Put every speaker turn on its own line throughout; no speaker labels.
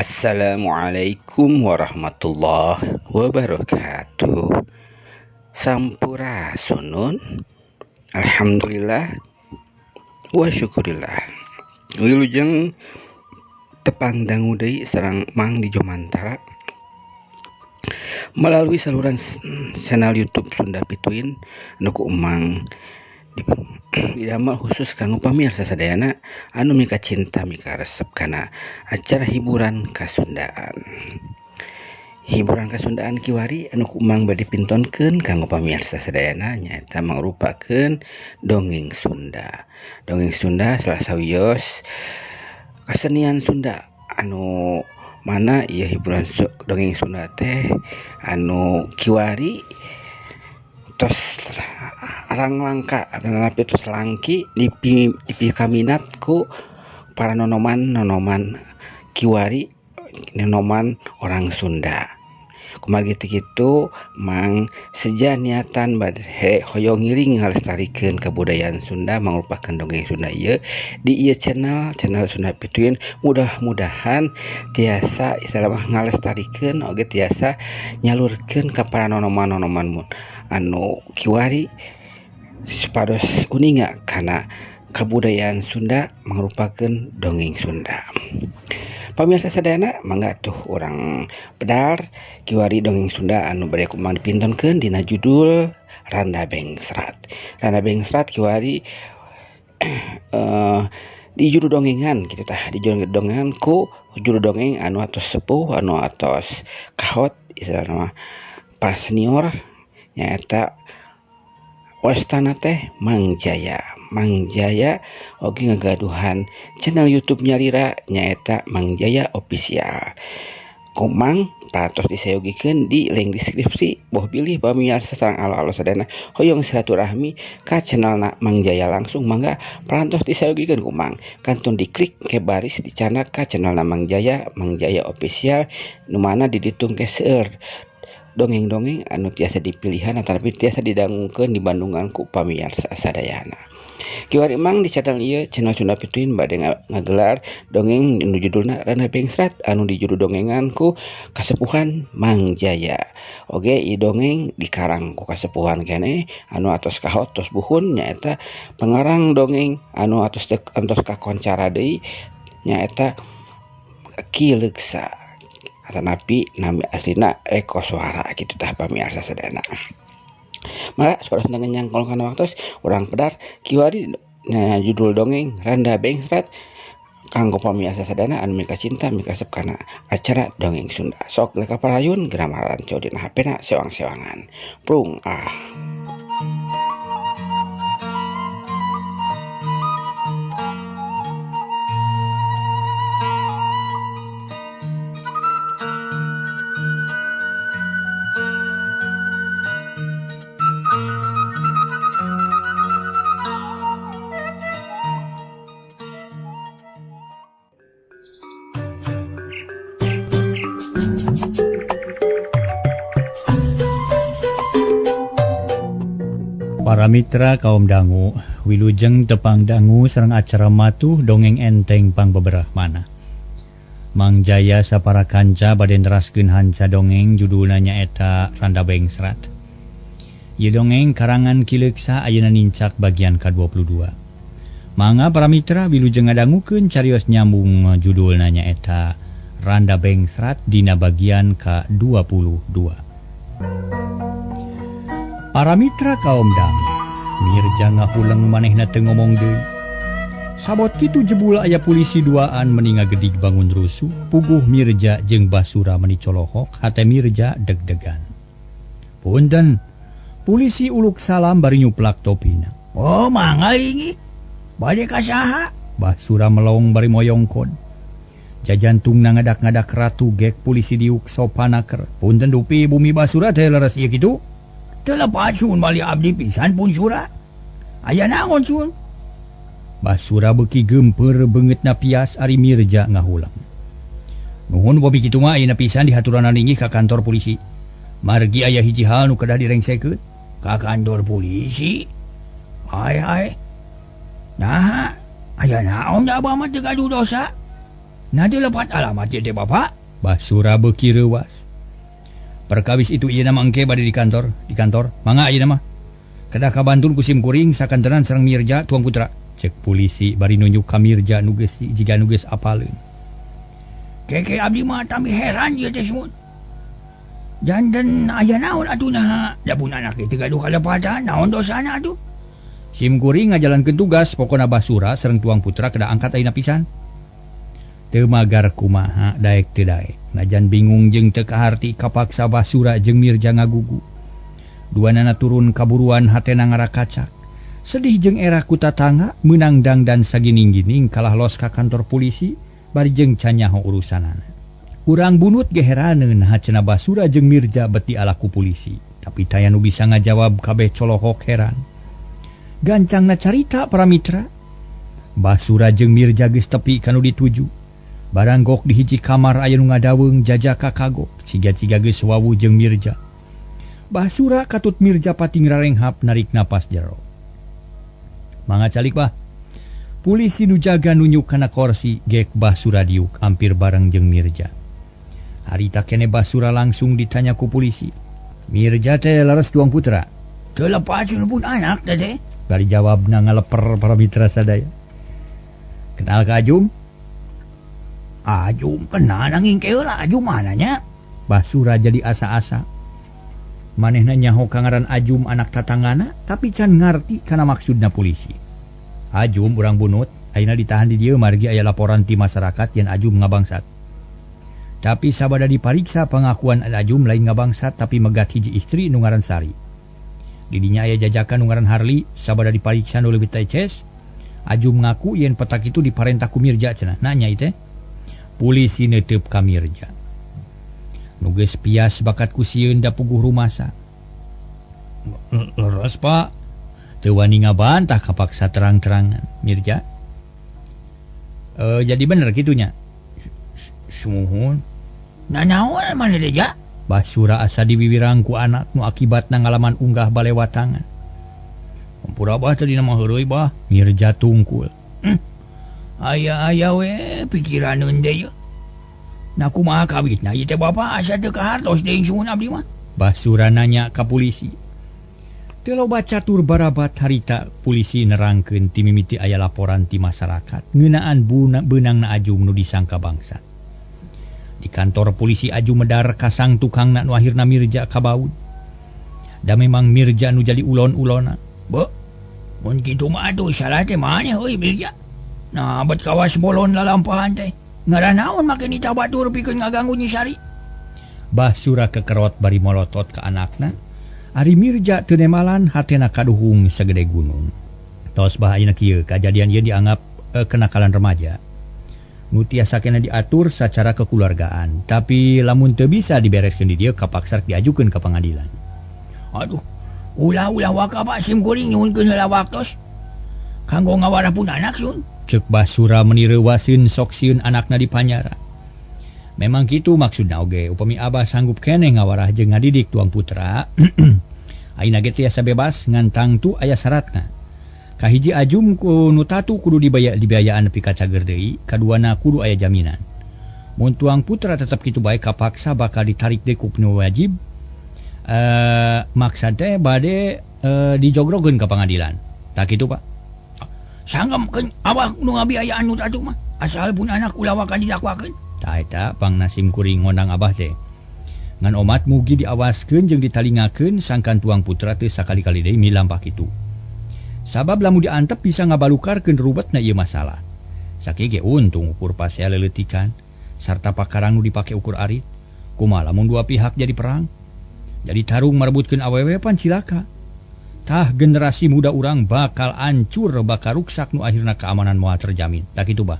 Assalamualaikum warahmatullahi wabarakatuh. Sampurasunun. Alhamdulillah wa syukurillah. Wilujeng tepang dangu deui sareng Mang Dijo Mantara melalui saluran channel YouTube Sunda Pituin anu ku Emang didamel khusus kanggo pamirsa sadayana anu mika cinta mika resep kana acara hiburan kasundaan. Hiburan kasundaan kiwari anu ku Emang bade dipintonkeun kanggo pamirsa sadayana nyaeta mangrupakeun dongeng Sunda. Dongeng Sunda salah sawios kesenian Sunda anu mana ieu hiburan dongeng Sunda teh anu kiwari tos arang langka atanapi tos langki dipikaminat ku para nonoman-nonoman kiwari nonoman orang Sunda. Kumargi teu kitu Mang seja niatan bade hoyong ngiring ngalestarikeun kabudayaan Sunda mangrupakeun dongeng Sunda ieu di ieu channel Sunda Pituin mudah-mudahan tiasa istilah mah ngalestarikeun oge tiasa nyalurkeun ka para nonoman-nonoman anu kiwari supados uninga kana kabudayaan Sunda mangrupakeun dongeng Sunda. Pamirsa sadayana mangga tuh urang pedar kiwari dongeng Sunda anu bade ku Mang dipintonkeun dina judul Randa Bengsrat. Randa Bengsrat kiwari di juru dongengan kitu tah, di juru dongengan ku juru dongeng anu atos sepuh anu atos kahot istilahna mah para senior nyaeta wastana teh Mang Jaya. Mang Jaya oge ngagaduhan channel YouTube nyalira nyaeta Mang Jaya Official. Komang parantos disayogikeun di link deskripsi boh bilih pamirsa sareng alo-alo sadayana hoyong silaturahmi ka channelna Mang Jaya langsung mangga parantos disayogikeun ku Mang. Kantun diklik ke baris dicandak ka channelna Mang Jaya, Mang Jaya Official nu mana di ditu ke seueur dongeng-dongeng anu tiasa dipilihan atanapi tiasa didangungkeun dibandungan ku pamirsa sadayana. Kiwari Mang di channel ieu channel Sunda Pituin bade ngagelar dongeng nu judulna Randa Bengsrat anu di juru dongengan ku kasepuhan Mang Jaya. Oge ieu dongeng dikarang ku kasepuhan keneh anu atos kahot tos buhun nyaeta pengarang dongeng anu atos kakoncara deui nyaeta Ki Leuksa atanapi nami aslina Eko Suara kitu tah pamirsa sadayana. Maka supados teu nyangkol kana waktos urang pedar kiwari judul dongeng Randa Bengsrat kanggo pamirsa sadayana anu mika cinta mika resep kana acara dongeng Sunda. Sok leka parayun geura maranco dina HP-na sewang-sewangan. Prung ah.
Para mitra kaum dangu, wilujeng tepang dangu sareng acara matuh dongeng enteng pangbeberahmana. Mang Jaya sapara kanca bade neraskeun hanca dongeng judulna nyaeta Randa Bengsrat. Ieu dongeng karangan Ki Leuksa ayeuna nincak bagian ka-22. Mangga para mitra wilujeng ngadangukeun carios nyambung judulna nyaeta Randa Bengsrat dina bagian ka-22. Para mitra kaum dangu, Mirja ngahuleng manehna teu ngomong deui. Sabot kitu jebul aya polisi duaan meni ngagedig bangun rusuh, puguh Mirja jeung Basura meni colohok, hate Mirja deg-degan. Punten, polisi uluk salam bari nyuplak topina. Oh, mangga ingi. Bade ka saha? Basura melong bari moyongkon. Jajantungna ngadak-ngadak ratu gek polisi diuk sopanaker. Punten dupi bumi Basura teh leres ieu kitu. Teu lepat sun bali abdi pisan pun sura. Aya naon sun? Basura beuki geumpeur beungeutna pias ari Mirja ngahulang. Nuhun bobi kitu mah ayeuna pisan dihaturanan linggih ka kantor polisi. Margi aya hiji hal nu kedah direngsekeun. Ka kantor polisi? Ai ai. Nah, aya naon da abah mah teu gaduh dosa?
Nah lepat alamat ieu teh Bapak. Basura beuki reuwas. Perkawis itu ieu nama engke bade di kantor, di kantor. Mangga ieu mah. Kedah kabantun ku sim kuring sakantenan sareng Mirja Tuang Putra. Cek polisi bari nunjuk ka Mirja nu geus jiga nu geus apaleun. Keke abdi mah tami heran ieu teh semut. Janten aya naon atuh naha? Da pun anak teh gaduh kalepatan, naon dosana atuh? Sim kuring ngajalankeun tugas, pokona Basura sareng Tuang Putra kedah angkat ayeuna pisan. Teu magar kumaha daek teu daek. Najan bingung jeung teu kaharti kapaksa Basura jeung Mirja ngagugu. Duanana turun kaburuan hatena ngarakacak. Sedih jeung era ku tatangga meunang dangdan sagining-gining kalah los ka kantor polisi bari jeung canyaho urusanana. Urang bunut ge heraneun cenah Basura jeung Mirja beti alaku polisi. Tapi taya nu bisa ngajawab kabeh colohok heran. Gancangna carita para mitra. Basura jeung Mirja geus tepi kanu dituju. Baranggok di hiji kamar aya nu ngadaweung jajaka kagok, ciga-ciga geus wawuh jeung Mirja. Basura katut Mirja pating rarenghap narik napas jero. Mangga calik bah. Polisi nu jaga nunjuk kana korsi gek Basura diuk hampir bareng jeung Mirja. Harita kene Basura langsung ditanya ku polisi. Mirja teh leres Tuang Putra. Teu lepat pun anak teh teh. Bari jawabna ngaleper para mitra sadaya. Kenal ka Ajum? Ajum kenal nanging keula Ajum mananya? Basura jadi asa-asa. Manehna nyaho ka ngaran Ajum anak tatanggana, tapi can ngarti kana maksudna polisi. Ajum urang bunut, ayeuna ditahan di dieu margi aya laporan ti masyarakat yen Ajum ngabangsat. Tapi sabada dipariksa pengakuan Ajum lain ngabangsat tapi megat hiji istri nu ngaran Sari. Didinya aya jajakan nu ngaran Harli, sabada dipariksa nu leuwih teces, Ajum ngaku yen petak itu diparentah ku Mirja cenah. Nanya ieu teh. Polisi netep ka Mirja. Nu geus pias bakat ku sieun da puguh rumasa. Leres Pak. Teu wani ngabantah kapaksa terang-terangan Mirja. Jadi bener kitunya. Sumuhun. Nah naon maneh deui ja? Basura asa diwiwirang ku anak nu akibatna ngalaman unggah balewatangan. Ampura bah tadi mah heureuy bah. Mirja tungkul. Aya-aya we pikiraneun deui. Nah kumaha kawitna ieu teh bapa asa teu kahartos deui suhun abdi mah. Basura nanya ka polisi. Teu loba catur barabat harita polisi nerangkeun ti mimiti aya laporan ti masyarakat ngeunaan beunangna Ajum nu disangka bangsat. Di kantor polisi Ajum medar kasang tukangna nu akhirna Mirja kabaud. Da memang Mirja nu jadi ulon-ulona. Be, mun kitu mah atuh salah teh maneh euy Mirja. Nah, bet kawas bolon lalampahan teh. Ngaran naon make nita batur pikeun ngaganggu Nyi Sari. Basura kekerot bari molotot ka anakna. Ari Mirja teu nemalan hatena kaduhung sagede gunung. Tos bah ayeuna kieu kajadian ieu dianggap kenakalan remaja. Nu tiasa kena diatur secara kekeluargaan, tapi lamun teu bisa dibereskeun di dieu kapaksa diajukeun ka pengadilan. Aduh, ulah-ulah waka Pak sim kuring nyuhunkeun heula waktos. Kanggo ngawarah pun anak sun. Cek Basura meni reuwaseun sok sieun anakna dipanyara. Memang kitu maksudna oge, upami abah sanggup keneh ngawarah jeung ngadidik Tuang Putra. Ayeuna ge tiasa bebas ngan tangtu aya syaratna. Kahiji Ajum ku nu tatu kudu dibiayaan nepi ka cager deui, kaduana kudu aya jaminan. Mun Tuang Putra tetep kitu bae kapaksa bakal ditarik deui ku nu wajib. Maksad teh bade dijogrogeun ka pangadilan. Tah kitu Pak. Sanggemkeun awak nu ngabiayaan nu tatu mah, asal pun anak ulah waka didakwakeun. Tah eta pangnasim kuring ngondang abah teh. Ngan omat mugi diawaskeun jeung ditalingakeun sangkan Tuang Putra teh sakali-kali deui milampah kitu. Sabab lamun diantep bisa ngabalukarkeun rubetna ieu masalah. Sakieu ge untung ukur pasea leleutikan sarta pakarang nu dipake ukur arit. Kumaha lamun dua pihak jadi perang? Jadi tarung marebutkeun awewe pan cilaka. Tah generasi muda urang bakal ancur bakal ruksak nu akhirna keamanan moal terjamin. Tah kitu bah.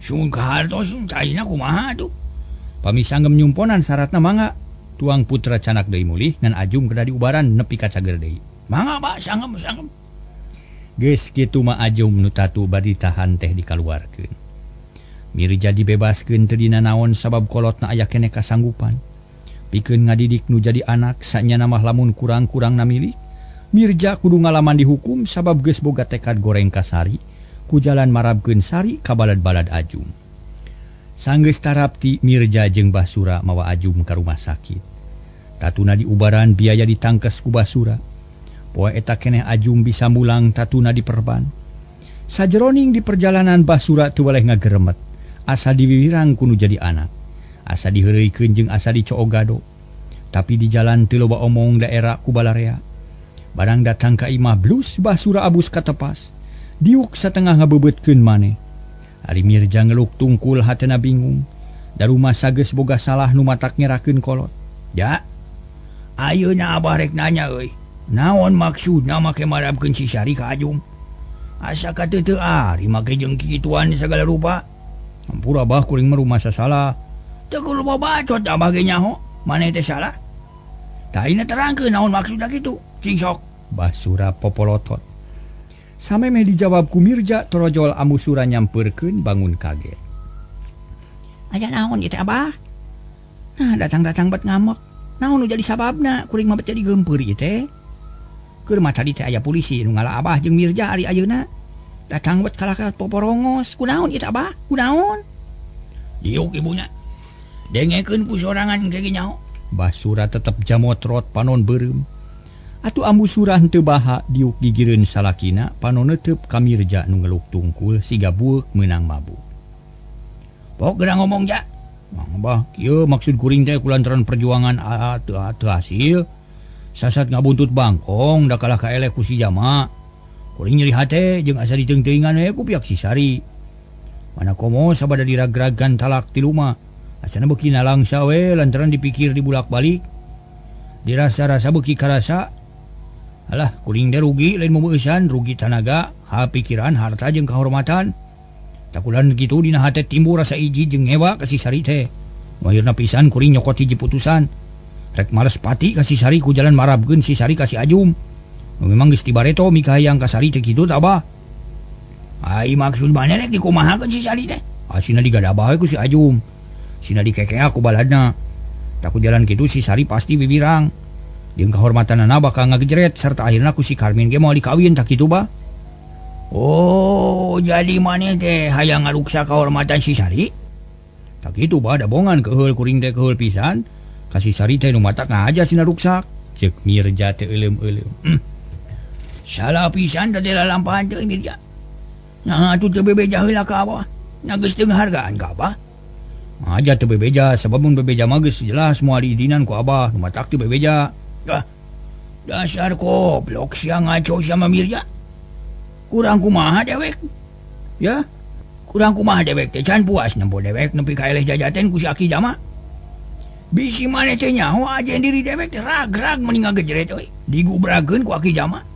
Sung kahartos caina kumaha atuh? Pami sanggem nyumponan syaratna mangga Tuang Putra canak deui mulih ngan Ajum kedah diubaran nepi ka cager deui. Mangga Pak sanggem-sanggem. Geus kitu mah Ajum nu tatu bari ditahan teh dikaluarkeun. Mirja dibebaskeun teu dina naon sabab kolotna aya keneh kasanggupan. Pikeun ngadidik nu jadi anak sanyana mah lamun kurang-kurang namilih. Mirja kudu ngalaman dihukum sabab geus boga tekad goreng ka Sari ku jalan marabkeun Sari ka balad-balad Ajum.
Sanggeus tarapti Mirja jeung Basura mawa Ajum ka rumah sakit. Tatuna diubaran biaya ditangkes ku Basura. Poe eta keneh Ajum bisa mulang tatuna diperban. Sajeroning di perjalanan Basura teu weleh ngageremet. Asa diwiwirang ku nu jadi anak. Asa diheureuykeun jeung asa dicoogado. Tapi di jalan teu loba omong daerah ku balarea. Barang datang ka imah blus Basura abus katepas. Diuk satengah ngabebeutkeun maneh. Ari Mirja ngeluk tungkul hatena bingung. Daruma sageus boga salah nu matak ngerakeun kolot.
Ja. Ayeuna abah rek nanya euy. Naon maksudna make marabkeun si Sari ka Ajum? Asa kateuteung ari make jeung kikituan sagala rupa.
Ampura bah kuring mah rumasa salah.
Teu kudu bacot abah ge nyaho. Maneh teh salah. Tah ayeuna terangkeun naon maksudna kitu. Cing sok.
Basura popolotot. Samemeh dijawab ku Mirja torojol Ambu Sura nyampeurkeun bangun kaget.
Aya naon ieu teh abah? Nah datang-datang bet ngamuk. Naon nu jadi sababna kuring mah bet jadi geumpeur ieu teh. Keur mah tadi teh aya polisi nu ngala abah jeung Mirja ari ayeuna. Datang bet kalah ka poporongos. Kunaon ieu teh abah? Kunaon?
Diuk ibunya. Dengekeun ku sorangan ge nyaho.
Basura tetep jamotrot panon beureum. Atuh Ambu Sura henteu baha diuk gigireun salakina panon neuteub ka Mirja nu ngeluk tungkul siga bueuk meunang mabuk.
Pok geura ngomong ja.
Mang bah kieu maksud kuring teh kulantaran perjuangan teu hasil. Sasat ngabuntut bangkong da kalah kaeleh ku si jama. Kuring nyeri hate jeung asa diteung-teuingan we ku pihak si Sari. Mana komo sabada diragragan talak ti lumah. Asana beuki nalangsa we lantaran dipikir dibulak-balik. Dirasa-rasa beuki karasa. Alah kuring teh rugi lain meueusan rugi tanaga, ha pikiran, harta jeung kahormatan. Takulan kitu dina hate timbul rasa iji jeung ngewa ka si Sari teh. Akhirna pisan kuring nyokot hiji putusan. Rek males pati ka si Sari ku jalan marabkeun si Sari ka si Ajum. Memang geus tibareto mikahayang ka Sari teh kitu tah abah.
Ai maksud maneh rek dikumahakeun si Sari teh?
Asina digadabah ku si Ajum. Sina dikekea ku baladna. Taku jalan kitu si Sari pasti bibirang. Jeung kahormatanana bakal ngagejret serta akhirna ku si Karmin ge moal dikawin tah kitu bah.
Oh, jadi maneh teh hayang ngaruksa kahormatan si Sari?
Tah kitu bah da bongan keuheul kuring teh keuheul pisan. Ka si Sari teh nu matak ngaja sina ruksak. Ceuk Mirja teh euleum-euleum.
Salah pisan teh lalampahan teh Mirja. Nah atuh teu bebeja heula ka abah. Nya geus teu ngahargaan ka abah.
Aja teu bebeja sabab mun bebeja mah geus jelas moal diizinan ku abah nu matak teu bebeja.
Dah, dasar goblok sia ngaco sama Mirja. Kurang kumaha dewek. Ya, kurang kumaha dewek teh can puas nempo dewek nepi ka eleh jajaten ku si Aki Jama. Bisi maneh teh nyaho ajen diri dewek teh rag-rag meni ngagejret euy. Digubrakeun ku Aki Jama.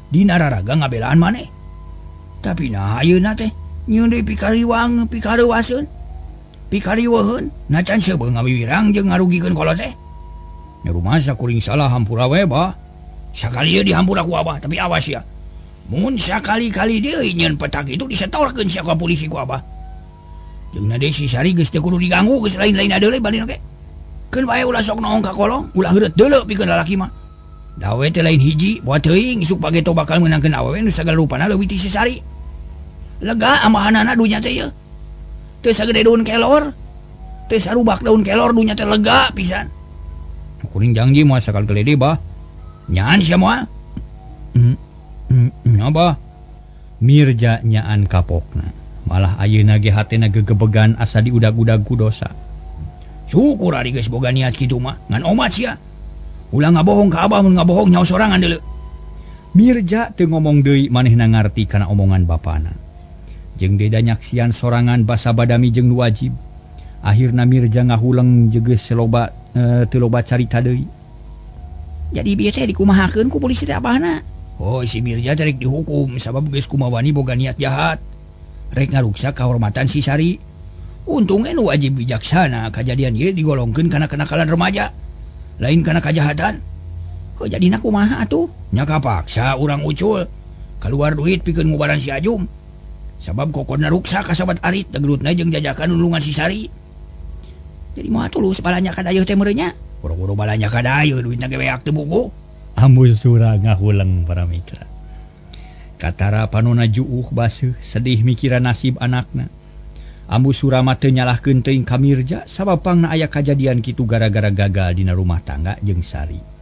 Dina raraga ngabelaan maneh. Tapi nah ayeuna teh nyieun deui pikariwang, pikareuwaseun. Pikariweuheun, na can seubeuh ngawiwirang jeung ngarugikeun kolot teh.
Nya rumasa kuring salah hampura we bah.
Sakali ieu dihampura ku abah, tapi awas ya. Mun sakali-kali deui nyeun petak itu disetorkeun sia ka polisi ku abah. Jeung na deui si Sari geus teu kudu diganggu geus lain-lain deui balina ge. Keun bae ulah sok noong ka kolong, ulah heureut deuleu pikeun lalaki mah. Dawe teh lain hiji, boa teuing isuk pageto bakal meunangkeun awewe nu sagala rupana leuwih ti si Sari. Lega amahanana dunya teh ieu. Teu sagede daun kelor. Teu sarubak daun kelor dunya teh lega pisan.
Kuring janji moal sakal gelede bah.
Nyaan sia moal.
Nya bah. Mirja nyaan kapokna. Malah ayeuna ge hatena gegebegan asa diudag-udag ku dosa.
Syukur ari geus boga niat kitu mah, ngan omat sia. Ulah ngabohong ka abah mun ngabohong nyaho sorangan deuleu.
Mirja teu ngomong deui manehna ngarti kana omongan bapana. Jeung deda nyaksian sorangan basa badami jeung nu wajib. Akhirna Mirja ngahuleng jegeus loba teu loba carita deui.
Jadi bieu teh dikumahakeun ku polisi teh abahna.
Oh, si Mirja teh rek dihukum sabab geus kumawani boga niat jahat. Rek ngaruksak kahormatan si Sari. Untungnya nu wajib bijaksana kajadian ieu digolongkeun kana kenakalan remaja. Lain kana kajahatan.
Kok jadina kumaha atuh?
Nya kapaksa urang ucul kaluar duit pikeun ngubaran si Ajum. Sabab kokodna ruksak ka sabat arit degelutna jeung jajakan nulungan si Sari.
Jadi moal tulus balanya ka dayeuh teh meureun nya.
Boro-boro balanya ka dayeuh duitna ge beak teu buku.
Ambu Sura ngahuleng para mitra. Katara panona juuh baseuh sedih mikiran nasib anakna. Ambu Surama teu nyalahkeun teuing ka Mirja sabab pangna aya kajadian kitu gara-gara gagal dina rumah tangga jeung Sari.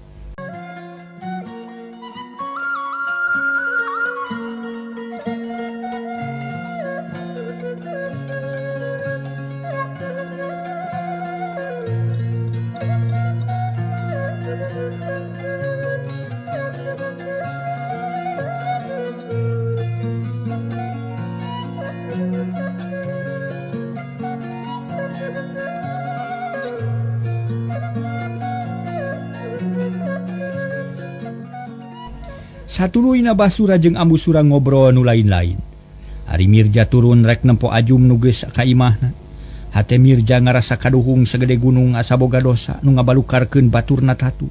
Satuluyna Basura jeung Ambu Sura ngobrol nu lain-lain. Ari Mirja turun rek nempo Ajum nu geus ka imahna. Hate Mirja ngarasa kaduhung sagede gunung asa boga dosa nu ngabalukarkeun baturna tatu.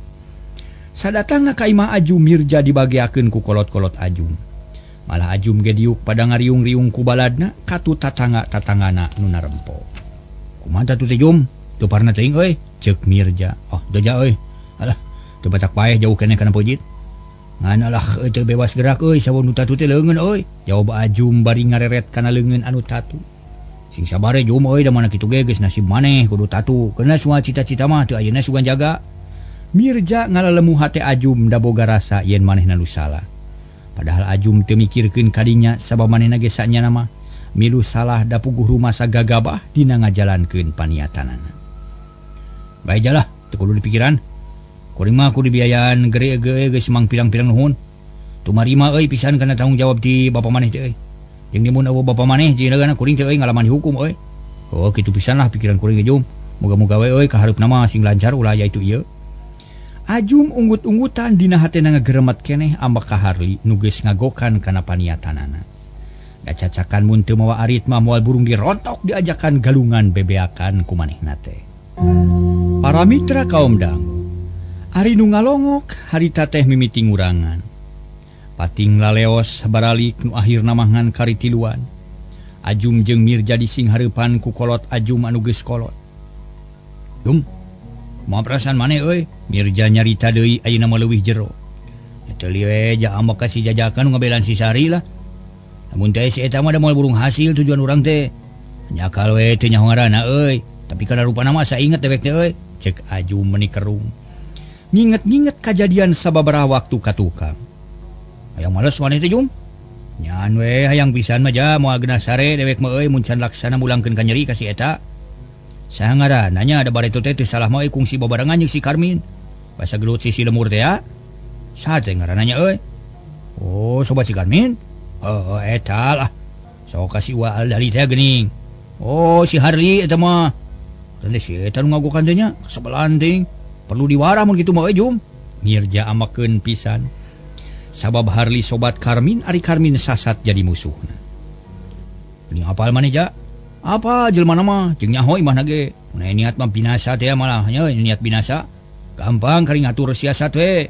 Sadatangna ka imah Ajum, Mirja dibageakeun ku kolot-kolot Ajum. Malah Ajum ge diuk pada ngariung-riung ku baladna katu tatangga-tatanggana nu narempo. Kumaha tatu teh Jum? Teu parna teuing euy, ceuk Mirja. Oh, doja euy. Alah, teu batak paeh jauh keneh kana pojit. Ngan alah teu bebas gerak euy, sawo nu tatu teh leungeun euy. Jawab Ajum bari ngareret kana leungeun anu tatu. Sing sabare Jum euy, da mana kitu ge geus nasib maneh kudu tatu. Keuna semua cita-cita mah teu ayeuna sugan jaga. Mirja ngalalemu hate Ajum da boga rasa yen manehna nu salah. Padahal Ajum teu mikirkeun kadinya sabab manehna ge sanyana mah milu salah da puguh rumasa gagabah dina ngajalankeun paniatanana. Bae jalah teu kudu dipikiran. Kuring mah kudu dibiayaan gere ge geus mang pirang-pirang nuhun. Tumarima euy pisan kana tanggung jawab ti bapa maneh teh euy. Jeung mun eueuh bapa maneh jeung kuring teh euy ngalaman dihukum euy. Oh kitu pisan lah pikiran kuring ge Jum. Moga-moga we euy kahareupna mah sing lancar ulah aya itu ieu. Ajum unggut-unggutan dina hatena ngageremet keneh ambek ka Harli nu geus ngagokan kana paniatanana. Da cacakan mun teu mawa arit mah moal burung dirontok diajakan galungan bebeakan ku manehna teh. Para mitra kaum dangu, ari nu ngalongok harita teh mimiti ngurangan. Pating laleos baralik nu akhirna mah ngan kari tiluan. Ajum jeung Mirja dising hareupan ku kolot Ajum anu geus kolot. Jum, kumaha perasaan maneh euy? Mirja nyarita deui ayeuna mah leuwih jero. Teu lieu ja ambek ka si jajakan nu ngabelan si Sari lah. Lamun teh si eta mah da moal burung hasil tujuan urang teh. Nyakal we teu nyaho ngaranna euy, tapi kana rupana mah asa inget dewek teh euy. Cek Ajum meuni kerung. Nginget-nginget kajadian sababaraha waktu ka tukang. Hayang males maneh teh Jum? Nyan we hayang pisan mah ja moal genah sare dewek mah euy mun can laksana mulangkeun ka nyeri ka si eta. Saha ngaranna nya da bareto teh teu salah mah euy kungsi babarengan jeung si Karmin. Basa gelut si lemur teh ya. Saha teh ngaranna nya euy? Oh, sobat si Karmin? Oh, eta lah. Sok ka si Wa Aldali teh geuning. Oh, si Harli eta mah. Teu si eta nu ngagokan teh nya, kasebelan ting. Perlu diwarah mun kitu mah euy Jum. Mirja amakeun pisan. Sabab Harli sobat Karmin, ari Karmin sasat jadi musuhna. Geuning apal maneh ja? Apa jelema mah jeung nyaho imahna ge. Mun aya niat mah binasa teh malah nya niat binasa. Gampang kari ngatur siasat we.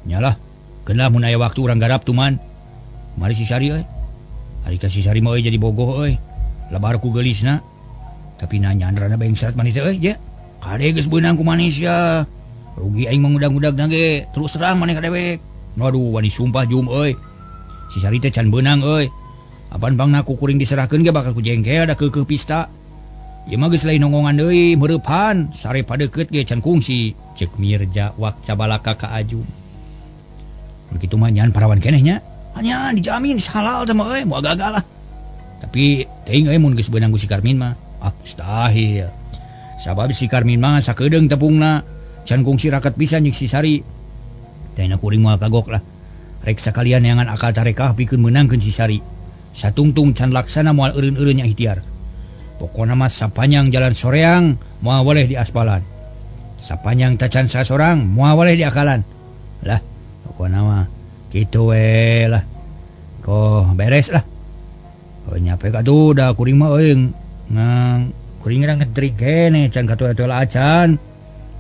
Nyalah, keun lah mun aya waktu urang garap tuman. Mari si Sari euy. Ari ka si Sari mah euy jadi bogoh euy. Labar ku geulisna. Tapi nanya andrana bangsat maneh teh euy je. Kade geus beunang ku manis ya. Rugi aing mangudag-udagna ge. Terus terang maneh ka dewek. Waduh, wani sumpah Jum euy. Si Sari teh can beunang euy. Apan pangna ku kuring diserahkeun ge bakal ku jengkel da keukeuh pista. Ieu mah geus lain nongongan deui, meureupan sare padeukeut ge can kungsi. Ceuk Mirja wak cabalaka ka Ajum. Mun kitu mah nyan parawan keneh nya. Hanya dijamin halal teh mah euy, moal gagal lah. Tapi teuing euy mun geus beunang ku si Karmin mah. Ah, mustahil. Sabab si Karmin mah sakedeung tepungna, can kungsi raket pisan jeung si Sari. Teh na kuring moal kagok lah. Rek sakalian neangan akal tarekah pikeun meunangkeun si Sari. Satungtung can laksana moal eureun-eureun nya ikhtiar. Pokona mah sapanjang jalan soreang moal boleh diaspalan. Sapanjang tacan sasorang moal boleh diakalan. Lah, pokona mah kitu we lah. Koh beres lah. Oh nyape katuh da kuring mah euy ngang kuring ngetrik keneh can katuh-atuh acan.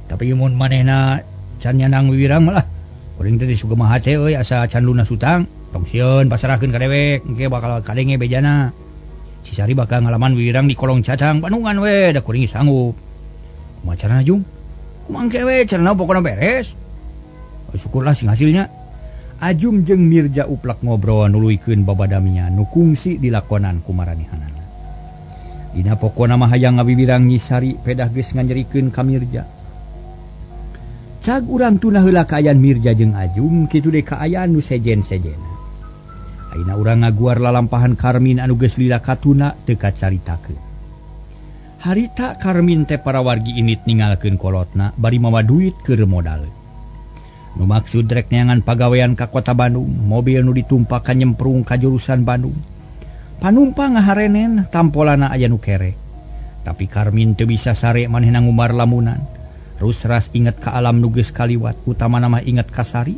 Tapi mun manehna can nyanang wiwirang malah kuring teh disuga mah hate euy asa can lunas hutang. Tong sieun pasrahkeun ka dewek engke bakal kadenge bejana. Si Sari bakal ngalaman wiwirang di kolong catang bandungan we da kuring sanggup. Kumaha carana Jung? Kumaha engke we carana pokona beres. Oh, syukurlah sing hasilnya. Ajum jeung Mirja uplak ngobrol nuluykeun babadamia nu kungsi dilakonan ku maranehanana.
Dina pokona mah hayang ngawiwirang Nyi Sari pedah geus nganyerikeun ka Mirja. Cag urang tunah heula kaayaan Mirja jeung Ajum kitu deui kaayaan nu sejen-sejena. Ayeuna urang ngaguar lalampahan Karmin anu geus lila katuna teu kacaritakeun. Harita Karmin teh para wargi init ningalkeun kolotna bari mawa duit keur modal. Nu maksud rek neangan pagawean ka kota Bandung, mobil nu ditumpak nyemprung ka jurusan Bandung. Panumpang ngaharenen tampolana aya nu kere. Tapi Karmin teu bisa sare manehna ngumbar lamunan. Rusras inget ka alam nu geus kaliwat, utamana mah inget ka Sari.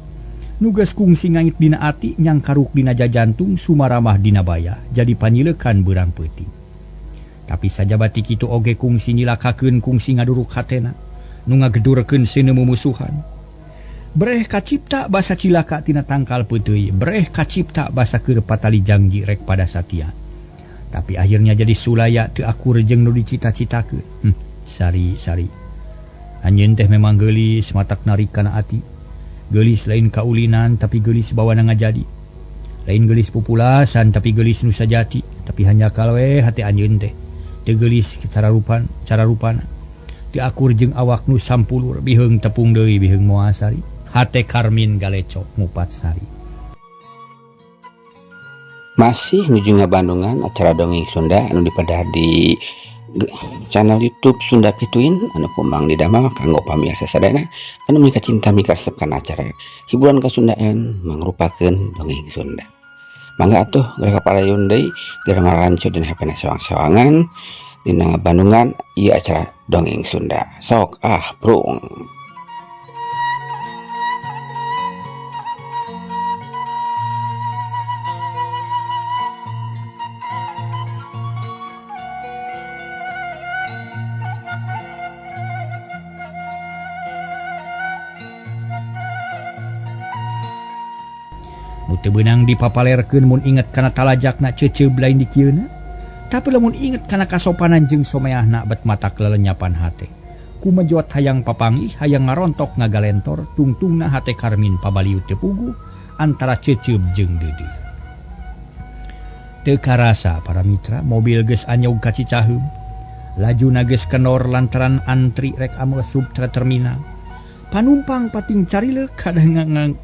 Nu geus kungsi ngangit dina ati, nyangkaruk dina jajantung, sumaramah dina baya, jadi panyilekan beurang peuting. Tapi sajabati kitu oge kungsi nyilakakeun, kungsi ngaduruk hatena, nu ngagedurkeun seuneu mumusuhan. Breh kacipta basa cilaka tina tangkal peuteuy, breh kacipta basa keur patali jangji rek pada satia. Tapi akhirnya jadi sulaya teu akur jeung nu dicita-citakeun. Sari Sari. Anjeun teh memang geulis matak narik kana ati. Geulis lain kaulinan tapi geulis bawana ngajadi. Lain geulis pupulasan tapi geulis nu sajati, tapi hanya kalwe hati anjeun teh. Teu geulis cara rupan, cara rupana. Teu akur jeung awak nu sampulur, biheung tepung deui biheung moal Sari. Hate Karmin galecok ngupat Sari.
Masih nuju ngabandungan acara dongeng Sunda anu dipedar di channel YouTube Sunda Pituin anu kumbang didamel kanggo pamirsa sadayana anu mika cinta mikaresep kana acara hiburan kasundaan mangrupakeun dongeng Sunda. Mangga atuh geura kaparayun deui geura ngaranco dina HP-na sewang-sewangan dina bandungan ieu acara dongeng Sunda. Sok ah prung.
Teu beunang dipapalerkeun mun inget kana talajakna ceuceub lain dikieuna, tapi lamun inget kana kasopanan jeung someahna bet matak lelenyapan hate. Kumejot hayang papanggih, hayang ngarontok ngagalentor, tungtungna hate Karmin pabaliut teu puguh antara ceuceub jeung deudeuh. Teu karasa para mitra, mobil geus anyog ka Cicaheum. Lajuna geus kendor lantaran antri rek amesup ka terminal. Panumpang pating carileuk kadang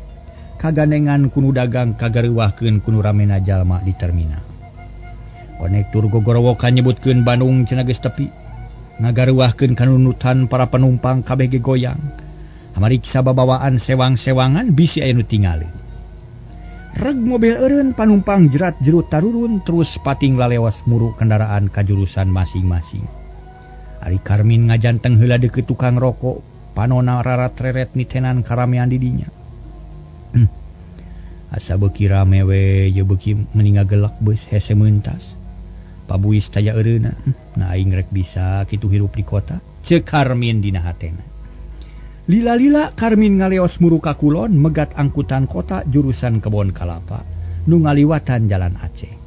kaganengan kunu dagang kagareuwahkeun kunu ramena jalma di terminal. Konektur gogorowokan nyebutkeun Bandung cenah geus tepi. Ngagareuwahkeun kanunutan para penumpang kabeh ge goyang. Hamariksa babawaan sewang-sewangan bisi aya nu tingali. Reg mobil eureun panumpang jerat-jerut tarurun terus pating lalewas muru kendaraan ka jurusan masing-masing. Ari Karmin ngajanteng heula deukeut tukang rokok, panona rarat-reret nitenan karamean di dinya. Asa beuki rame we ye beuki meni ngagelak beus hese meuntas. Pabuis taya eureuna, nah aing rek bisa kitu hirup di kota, ceuk Karmin dina hatena. Lila-lila Karmin ngaleos muru ka kulon megat angkutan kota jurusan Kebon Kalapa nu ngaliwatan Jalan Aceh.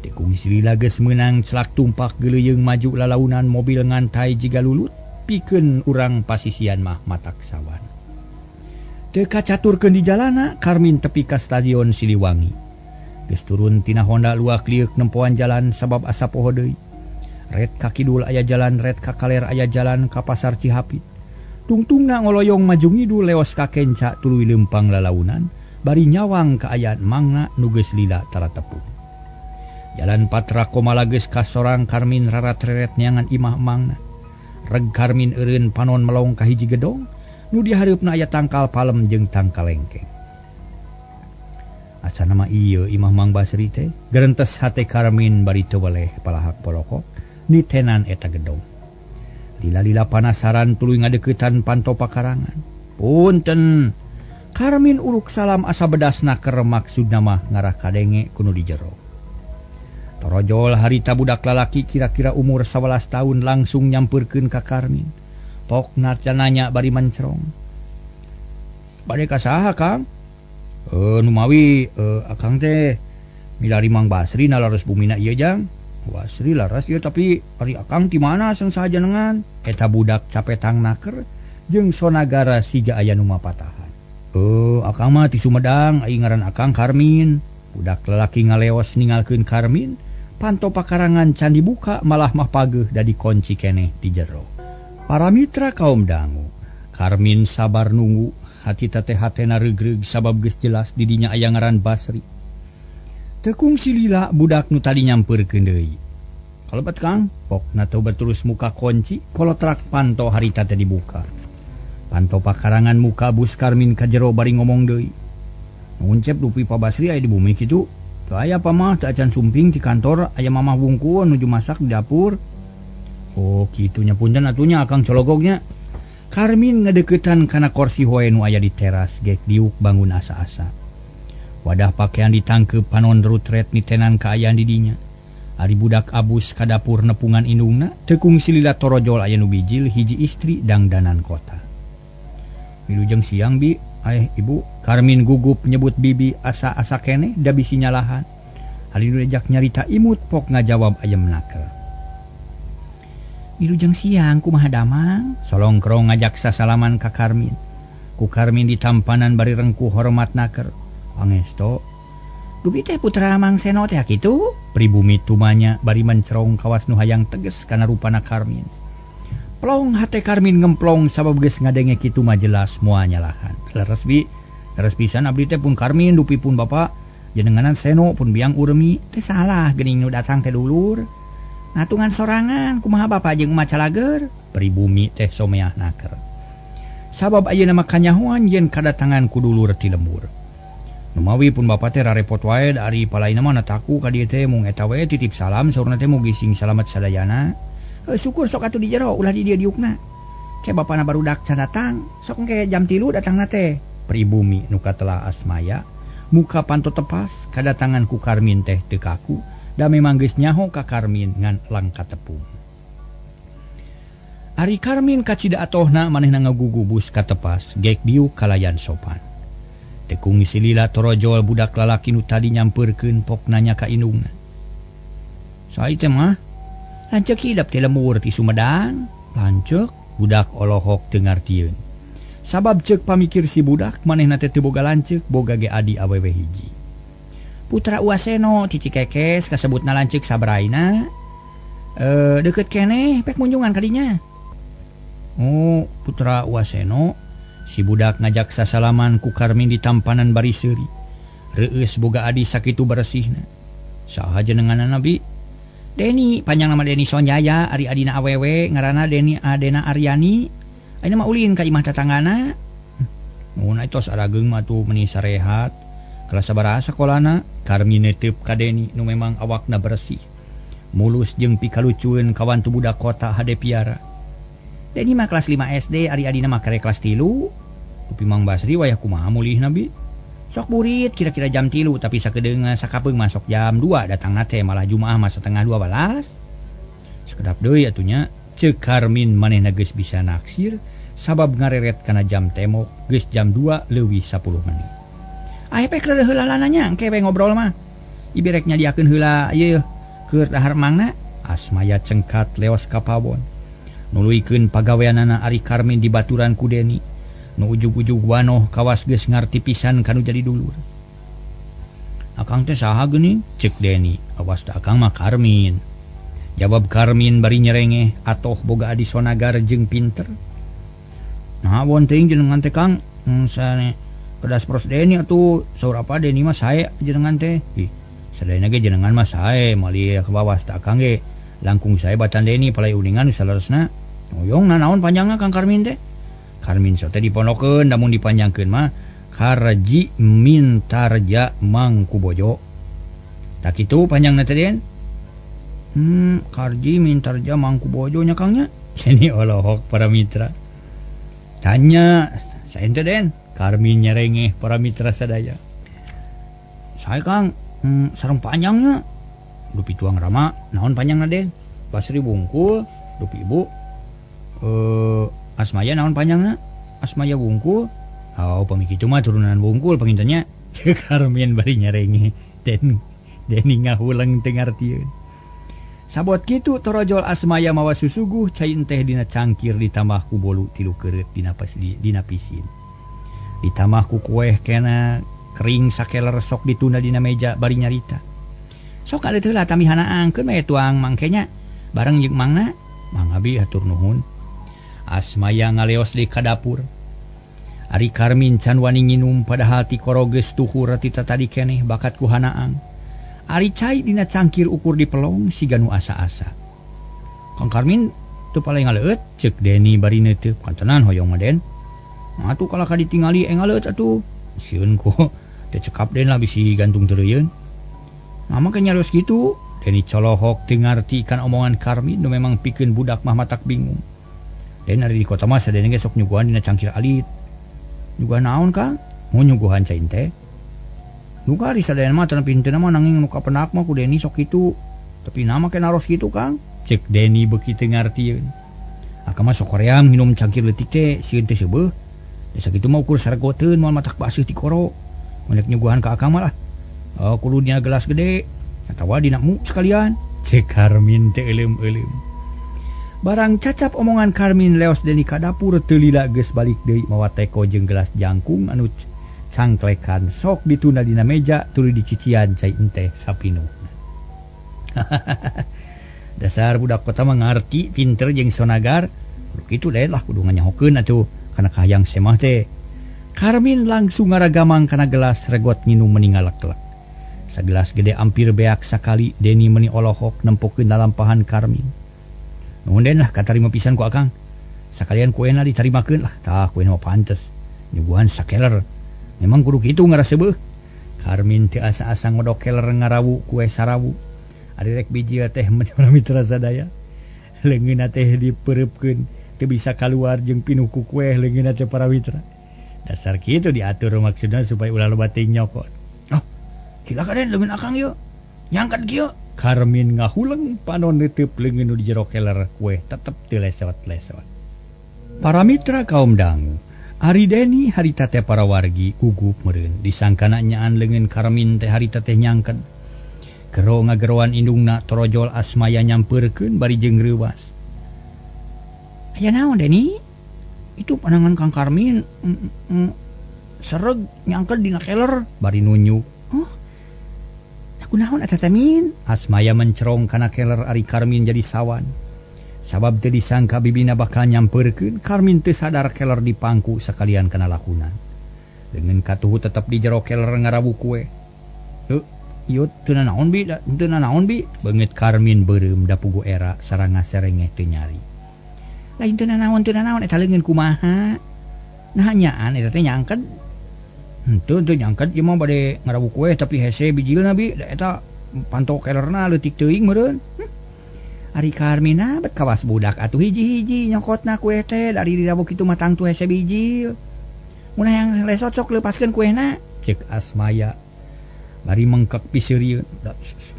Teu kungsi lila geus meunang celak tumpak geuleuyeung maju lalaunan mobil ngantai jiga lulut pikeun urang pasisian mah matak sawan. Teu kacaturkeun di jalana, Karmin tepi ka stadion Siliwangi. Geus turun tina Honda luak liuk nempoan jalan sabab asa poho deui. Ret ka kidul aya jalan, ret ka kaler aya jalan ka pasar Cihapit. Tungtungna ngoloyong maju ngidul leos ka kenca tuluy leumpang lalaunan, bari nyawang kaayaan mangna nu geus lila taratepung. Jalan Patra Komala geus kasorang Karmin rarat-reret neangan imah mangna. Reg Karmin eureun panon melong ka hiji gedong nu dihareupna aya tangkal palem jeung tangkal lengkeng. Asa nama ieu imah Mang Basri teh, gerentes hate Karmin bari teu weleh palahak polokok nitenan eta gedong. Lila-lila panasaran tuluy ngadeuketan panto pakarangan. Punten, Karmin uluk salam asa bedasna keur maksudna mah ngarah kadenge kudu di jero. Torojol harita budak lalaki kira-kira umur 11 tahun langsung nyampeurkeun ka Karmin. Pokna nanya bari mencerong. Bade ka saha, Kang? Numawi akang teh milari Mang Basri nalaras bumina ieu jang. Basri laras ieu tapi ari akang ti mana sang sahajanengan? Eta budak capetang naker jeung sonagara siga aya nu mapatahan. Akang mah ti Sumedang, ai ngaran akang Karmin. Budak lalaki ngaleos ningalkeun Karmin, Panto pakarangan can dibuka malah mah pageuh da dikunci keneh di jero. Para mitra kaum dangu, Karmin sabar nunggu, hati teh hatena reugreug sabab geus jelas di dinya aya ngaran Basri. Teu kungsi lila budak nu tadi nyampeurkeun deui. Kalebet Kang, pokna teu berterus muka kunci, kolotrak panto harita teh dibuka. Panto pakarangan muka bus Karmin ka jero bari ngomong deui. Nuncep dupi Pa Basri aya di bumi kitu. Teu aya apa mah teu acan sumping di kantor, aya mamah wungkul nuju masak di dapur. Oh, kitunya punten atunya akang cologognya. Karmin ngedeketan kana kursi hoe nu aya di teras gek diuk bangun asa-asa. Wadah pakaian ditangkeup panon rutret nitenan kaayaan di dinya. Ari budak abus ka dapur nepungan indungna, teu kungsi lila torojol aya nu bijil hiji istri dangdanan kota. Wilujeng siang bi, ibu. Karmin gugup nyebut bibi asa-asa keneh da bisi nyalahan. Hari nu diajak nyarita imut pok ngajawab ayam naker. Wilujeng siang kumaha damang? Solongkrong ngajak sasalaman ka Karmin. Ku Karmin ditampanan bari rengkuh hormat naker. Pangesto. Dupi teh putra Mang Seno teh kitu? Pribumi tumanya bari mencerong kawas nu hayang teges kana rupana Karmin. Plong hate Karmin ngemplong sabab geus ngadenge kitu mah jelas moal nyalahan. Leres bi, leres pisan abdi teh pun Karmin dupi pun bapa jenenganan Seno pun biang urmi teh salah geuning nu datang teh dulur. Ngatungan sorangan kumaha bapa jeung emak calager? Pribumi teh someah naker. Sabab ayeuna mah kanyahoan yen kadatangan ku dulur ti lembur. Numawi pun bapa teh rarepot wae ari palaina mah nataku ka dieu teh mung eta we titip salam saurna teh mugi sing salamet sadayana. Syukur sok atuh di jero ulah di dieu diukna. Ke bapana barudak can datang, sok engke jam 3 datangna teh. Pribumi nu katelah Asmaya, muka panto tepas kadatangan ku Karmin teh teu kaku, da memang geus nyaho ka Karmin ngan langka tepung. Ari Karmin kacida atohna manehna ngagugubus ka tepas, gek diuk kalayan sopan. Teu kungsi lila torojol budak lalaki nu tadi nyampeurkeun pok nanya ka indungna. Sae teh mah lanceuk hidep ti lemur ti Sumedang. Lanceuk budak olohok teu ngartieun. Sabab ceuk pamikir si budak manehna teh teu boga lanceuk boga ge adi awewe hiji. Putra Uaseno ti Cikekes kasebutna lanceuk sabraina. Deukeut keneh pek munjungan ka dinya. Oh, putra Uaseno si budak ngajak sasalaman ku Karmin di tampanan bari seuri. Reueus boga adi sakitu bersihna. Saha jenenganna bi? Deni, panjang nama Deni Sonjaya, ari adina awewe ngaranna Deni Adena Aryani. Ayeuna mah ulin ka imah tatanggana. Mun tos arageung mah tuh meuni sarehat. Kelas sabaraha sakolana? Karmin neteup ka Deni nu memang awakna bersih. Mulus jeung pikalucueun kawantu budak kota hade piara. Deni mah kelas 5 SD, ari adina mah karek kelas 3. Dupi Mang Basri wayah kumaha mulihna bi? Sok burit kira-kira jam 3 tapi sakedeungan sakapeung masuk jam 2 datangna teh malah Jumaah mah 11:30. Sakedap deui atunya ceuk Karmin manehna geus bisa naksir sabab ngareret kana jam temok geus jam 2 leuwih 10 menit. Aya pek reureun heula nanya engke we ngobrol mah. Ibi rek nyadiakeun heula ieu keur dahar mangna. Asmaya cengkat leos ka pawon. Nuluykeun pagaweanana ari Karmin dibaturan ku Deni. Nu ujug-ujug wanoh kawas geus ngarti pisan kanu jadi dulur. Akang teh saha geuning? Ceuk Deni. Awas da akang mah Karmin. Jawab Karmin bari nyerengeh atoh boga adi sonagar jeung pinter. Nah won teuing jenengan teh Kang, sane kedas pros Deni atuh saur apa Deni mah sae jenengan teh. Ih, sadayana ge jenengan mah sae mali ka bawah da akang ge langkung sae batan Deni palai uningan saleresna. Oyong nanaon panjangna Kang Karmin teh? Karmin sote diponokeun namun dipanjangkeun mah Karji Mintarja Mangkubojo. Tak kitu panjangna teh Den? Karji Mintarja Mangkubojo nya Kang nya. Ini olohok para mitra. Tanya saen teh Den? Karmin nyerengeh para mitra sadaya. Sae Kang, sareng panjangna. Dupi tuang rama, naon panjangna Den? Basri bungkul, dupi ibu. Asmaya naon panjangna? Asmaya wungkul. Oh, pamiki mah turunan wungkul pangintennya. Ceuk Karmin bari nyerengeh. Den Deni ngahuleng teu ngartieun. Sabot kitu torojol Asmaya mawa susuguh cai teh dina cangkir ditambah ku bolu 3 keureut dina dina pisin. Ditambah ku kueh kena kering sakeler sok ditunda dina meja bari nyarita. Sok aleut heula tami hanaang keun we tuang mangkenya. Bareng jeung mangna. Mang abi hatur nuhun. Asmaya ngaleos deui ka dapur. Ari Karmin can wani nginum padahal ti koro geus tuhur ti tadi keneh bakat ku hanaang. Ari cai dina cangkir ukur dipelong siga nu asa-asa. Kang Karmin teu paling ngaleut ceuk Deni bari neuteup kantenan hoyong mah Den. Atuh kalah ka ditingali engaleut atuh. Sieun ku teu cekap Den lah bisi gantung teureun. Nah mah nyarios kitu. Deni colohok teu ngarti kan omongan Karmin nu memang pikeun budak mah matak bingung. Den ari di kota mah sadene ge sok nyuguhan dina cangkir alit. Nyuguhan naon Kang? Mun nyuguhan cai teh. Nu ari sadayana mah teu pinteuna mah nanging nu kapenak mah ku Deni sok kitu. Tapi nama ke naros kitu Kang? Cek Deni beuki teu ngartieun. Akang mah sok hoream nginum cangkir leutik teh sieun teh seubeuh. Desa kitu mah ukur saregoteun moal matak baseuh ti koro. Mun rek nyuguhan ka akang mah lah. Oh, kudu dina gelas gede atawa dina mu sekalian. Cek Karmin teh euleum-euleum. Barang cacap omongan Karmin leos Deni ka dapur teu lila geus balik deui mawa teko jeung gelas jangkung anu cangklekan sok ditunda dina meja tuluy dicician cai enteh sapinuhna. Dasar budak kota mah ngarti pinter jeung sonagar. Kudu kitu deui lah kudu nganyahokeun atuh kana kahayang semah teh. Karmin langsung ngaragamang kana gelas regot nginum meningalek-lek. Sagelas gede ampir beak sakali Deni meni olohok nempokeun lalampahan Karmin. Nuhun Den lah katarima pisan ku akang. Sakalian kuena ditarimakeun lah tah kuena mah pantes. Nyuguhan sakeler. Memang kudu kitu ngarasebeuh. Karmin teu asa-asa ngodok keler ngarawu kue sarawu. Ari rek biji teh meni mitra sadaya. Leungeunna teh dipereupkeun teu bisa kaluar jeung pinuh ku kue leungeunna teh para mitra. Dasar kitu diatur maksudna supaya ulah loba teuing nyokot. Oh, silakan Den leungeun akang yeuh. Nyangkat kieu. Karmin ngahuleng panon neuteub leungeun nu di jero keler kue tetep teu lesot-lesot. Para mitra kaum dangu, Ari Deni harita teh para wargi gugup meureun disangkana nyaan leungeun Karmin teh harita teh nyangket. Gero ngageroan indungna torojol Asmaya nyampeurkeun bari jeung reuwas. Aya naon Deni? Itu panangan Kang Karmin sereg nyangket dina keler bari nunjuk. Oh. Kunaon eta teh Min? Asmaya mencerong kana keler ari Karmin jadi sawan. Sabab teu disangka bibina bakal nyampeurkeun, Karmin teu sadar keler dipangku sakalian kana lakunan. Leungeun katuhu tetep di jero keler ngarawu kue. Heuh, ieu teu nanaon bi, teu nanaon bi. Beungeut Karmin beureum da pugu era sareng ngaserengeh teu nyari. Lain teu nanaon eta leungeun kumaha? Nah nyaan eta teh nyangked. Henteu teu nyangked ieu mah bade ngarawu kue tapi hese bijilna bi, da eta panto kelerna leutik teuing meureun. Ari Karmina bet kawas budak atuh hiji-hiji nyokotna kue teh dari dirawu kitu mah tangtu hese bijil. Mun hayang lesot sok leupaskeun kuehna, ceuk Asmaya. Bari mengkek piseurieun,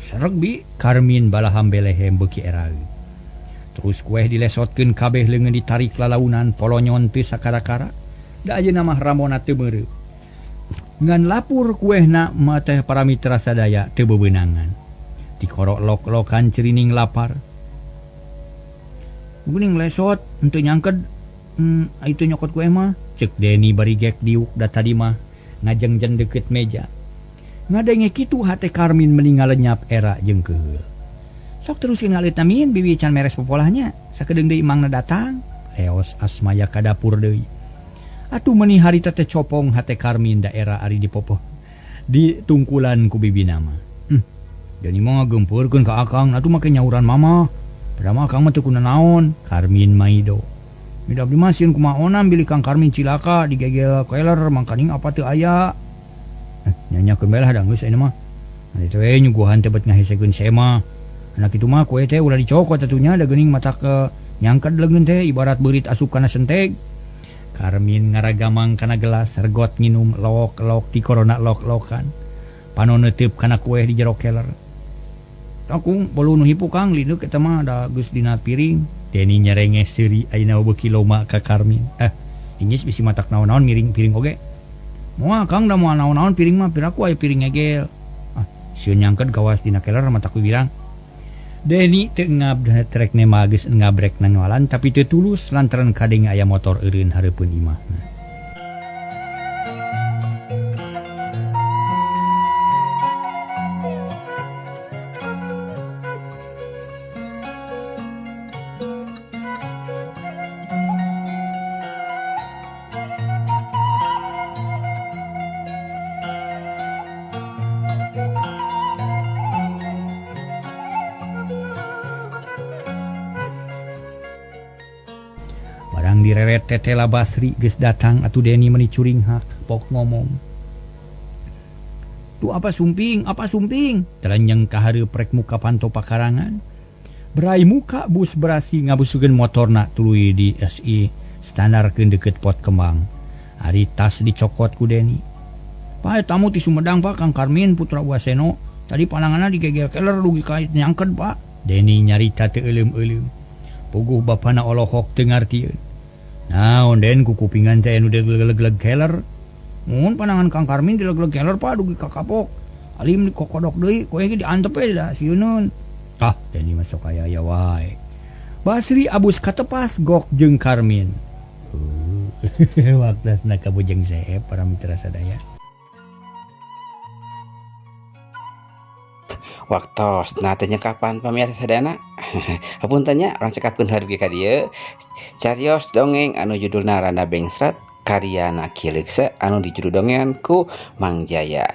sereg bi. Karmin balaham belehem beuki eraeun. Terus kueh dilesotkeun kabeh leungeun ditarik lalaunan polonyon teu sakara-kara. Da ayeuna mah Ramona teu meureup. Ngan lapur kuehna mah teh para mitra sadaya teu bebeunangan. Dikorok lok-lokan cerining lapar. Geuning lesot henteu nyangked itu nyokot kueh mah, ceuk Deni bari gek diuk da tadi mah ngajengjen deukeut meja. Ngadenge kitu hate Karmin meni ngalenyap era jeung keheul. Sok terusin ngaleutna Min bibi can meres popolahnya, sakedeung deui mangna datang. Leos Asmaya ka dapur deui. Atuh meni harita teh copong hate Karmin daerah ari dipopoh ditungkulan ku bibina mah. Deni mah ngagempeurkeun ka akang, atuh make nyauran mama. Padahal mah akang mah teu kunanaon. Karmin maido. Mida abdi mah sieun kumaonan bilih Kang Karmin cilaka digegel keler mangkaning apa teu aya. Nyanyakeun bae lah da geus ayeuna mah. Nanti teh we nyuguhan teh bet ngahesekeun sema. Anak kitu mah kue teh ulah dicokot atuh nya da geuning mata ke nyangked leungeun teh ibarat beurit asup kana senteg. Karmin ngaragamang kana gelas regot nginum lok-lok ti korona lok-lokan. Panon neuteub kana kue di jero keler. Takung bolu nu hipu Kang lineuk eta mah da geus dina piring. Deni nyerengeh seuri ayeuna beuki loma ka Karmin. Inyis bisi matak naon-naon miring piring oge. Moal Kang da moal naon-naon piring mah piraku aya piring ngegel. Sieun nyangked gawas dina keler matak wirang. Deni teu ngab trek nema geus ngabrek nangalan tapi teu tulus lantaran kadenge aya motor eureun hareupeun imahna. Direret tetela Basri geus datang atuh Deni meuni curinghak pok ngomong. Tuh apa sumping telanjang ka hareup rek muka panto pakarangan. Berai muka bus berasi ngabusukeun motorna tuluy di SI standarkeun deukeut pot kembang. Ari tas dicokot ku Deni. Pak tamu ti Sumedang Pak Kang Karmin putra Waseno. Tadi pananganna digegel keler dugi ka nyangkeun Pak. Deni nyarita teu euleum-euleum. Puguh bapana olohok teu ngartieun. Naon Den ku kupingan teh anu dilegleg keler. Mun panangan Kang Karmin dilegleg keler Pak dugi ka kapok. Alim dikokodok deui koe ge diantep we da sieuneun. Ah, Deni mah sok aya wae. Basri abus katepas gok jeung Karmin. Waktasna ka Bujeng Seep para mitra sadaya.
Waktos nah teh kapan pamirsa sadayana. Hapunten nya urang cekapkeun dugi ka dieu. Carios dongeng anu judulna Randa Bengsrat karyana Ki Leuksa anu dijuru dongengan ku Mang Jaya.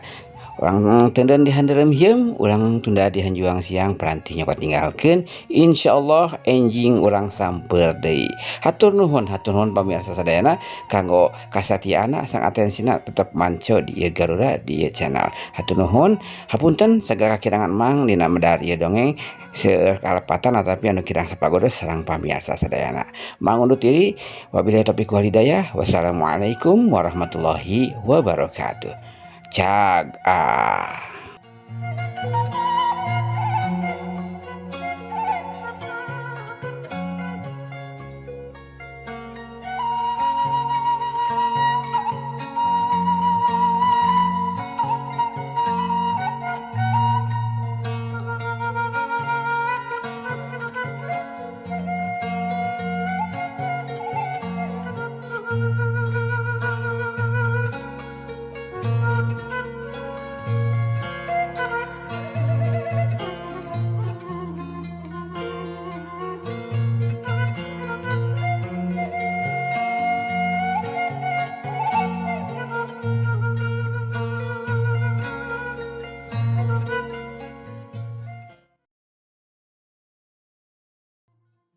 Urang tenden di handeurem hieum, urang tunda di hanjuang siang peranti nyokot ninggalkeun. Insyaallah enjing urang samper deui. Hatur nuhun pamirsa sadayana kanggo kasatiana sang atensina tetep manco di ieu Garuda di ieu channel. Hatur nuhun, hapunten sagala kakirangan mang dina medar ieu dongeng seueur kalepatan atapi anu kirang sapagodos sareng pamirsa sadayana. Mang undur diri, wabillahi taufiq wal hidayah. Wassalamualaikum warahmatullahi wabarakatuh. Cag ah.